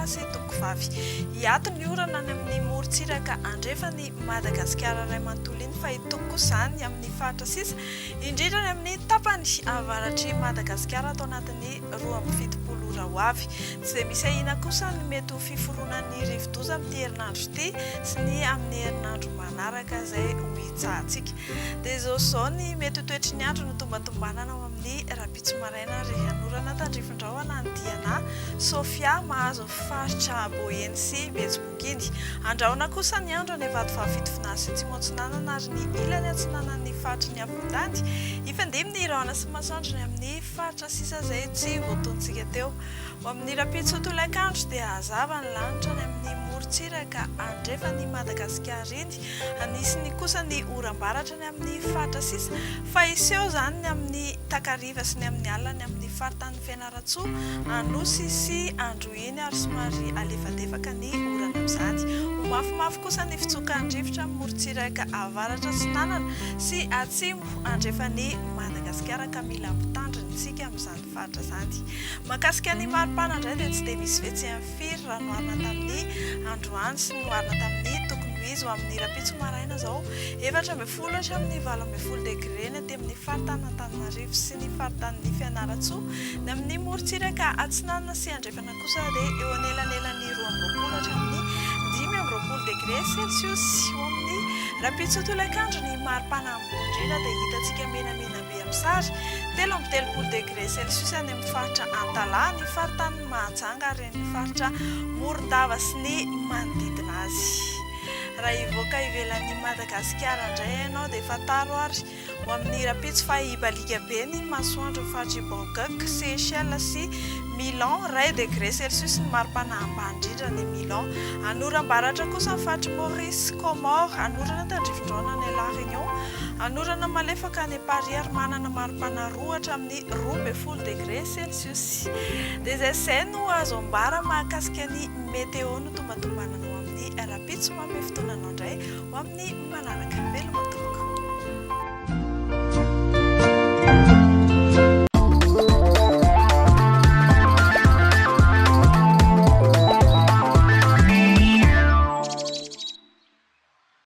tompokolahy sy tompokovavy. Hiato ny orana any amin'ny morontsiraka andrefan'i Madagasikara iray manontolo iny fa hitoky kosa izany amin'ny faritra sisa, indrindra any amin'ny tapany avaratr'i Madagasikara ato anatin'ny 72 ora ho avy. Tsy dia misy ahiana kosa ny mety ho fiforonan'ny rivodoza amin'ity herinandro ity sy ny amin'ny herinandro manaraka izay ho hitsahantsika. Dia izao sy izao ny mety ho toetry ny andro no tombantombanana ho amin'ny rahampitso maraina ary hanorana tandrifin-drahona any Diana, Sofia, mahazo ny faritra Boeny sy Betsiboka iny. Andrahona kosa ny andro any Vatovavy Fitovinany sy Atsimo Atsinanana ary ny ilany atsinanan'ny faritry ny afovoan-tany. Hifandimby ny rahona sy masoandro ny amin'ny faritra sisa izay tsy voatonontsika teo. Ho amin'ny rahampitso tolakandro dia hazava ny lanitra any amin'ny morontsiraka andrefan'i Madagasikara iny. Hanisy ny kosa ny oram-baratra any amin'ny faritra sisa fa hiseho izany ny amin'ny takariva sy ny amin'ny alina any amin'ny faritanin'i Fianarantsoa, Anosy sy Androy iny ary somary alefadefaka ny orana amin'izany. Ho mafimafy kosa ny fitsokan'ny rivotra amin'ny morontsiraka avaratra atsinanana sy atsimo andrefan'i Madagasikara ka mila mitandrina isika amin'izany faritra izany. Mahakasika ny maripana indray dia tsy dia misy fihetsehany firy raha noharina tamin'ny androany sy noharina tamin'ny tokony ho izy ho amin'ny rahampitso maraina izao 14 hatramin'ny 18 degre ny aty amin'ny faritanin'Antananarivo sy ny faritanin'i Fianarantsoa. Ny amin'ny morontsiraka atsinanana sy andrefana kosa dia eo anelanelan'ny 22 hatramin'ny 25 degre celsius. Ho amin'ny rahampitso tolakandro ny maripana ambony indrindra dia hitantsika menamena be amin'ny sary, 33 degre celsius any amin'ny faritra Antalaha, ny faritanin'i Mahajanga ary ny faritra Morondava sy ny manodidina azy. Raha hivoaka ivelan'i Madagasikara indray ianao dia fantaro ary ho amin'ny rahampitso fa hibaliaka be ny masoandro ny faritr'i Bangkok, Seychelles sy Milan, iray degre celsius ny maripana ambany indrindra any Milan. Anoram-baratra kosa ny faritr'i Maurice, Comores, anorana tandrifin-drahona any La Réunion, Anorana malefaka any Paris ary manana maripana 2 hatramin'ny 12 degre celsius. Dia izay izay no azo ambara mahakasika ny météo no tombantombanana ho amin'ny rahampitso. Manome fotoana anao indray ho amin'ny manaraka. Veloma tompoko.